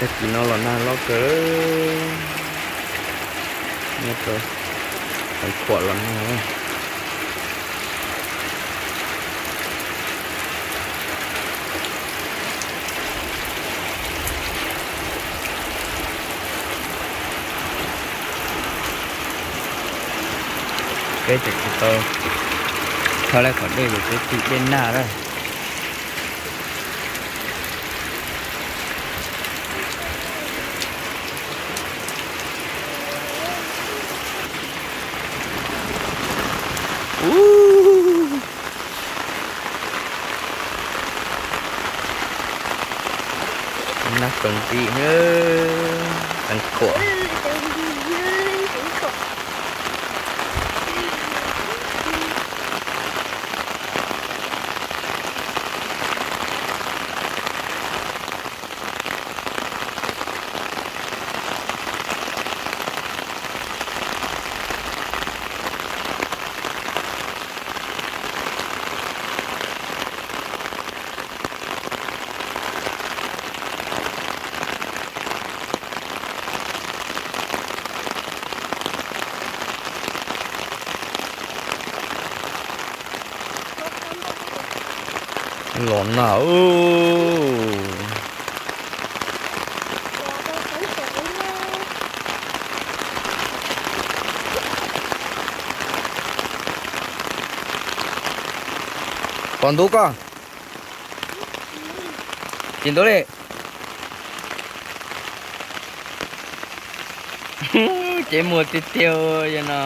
Tag kis no los nag loj kawg, nyob rau Xeev Khuam los nag. Peb tseem tsis tau khawb laib qhov dej ces peb tig dej nag lawm. Nag kawg nti, Xeev Khuam. Los nag. Pom ntuj koj. Tsis ntuj li. Ces muag tiag tiag yog no.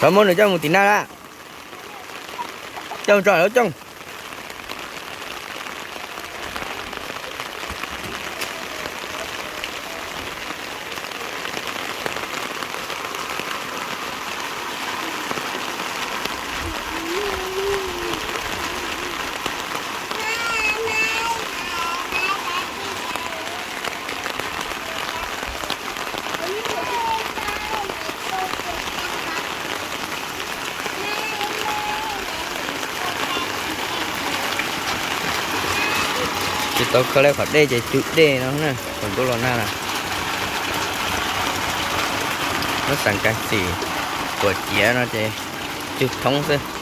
Tau muab nws coj mus tim naj lawm. Coj tso lawm coj. Tsis tau khawb laib qhov dej ces tsw dej no na, thaum ntuj los nag na. Lub xeem Kav Xim, Tuam Ciav no ces tsw thoob xwb.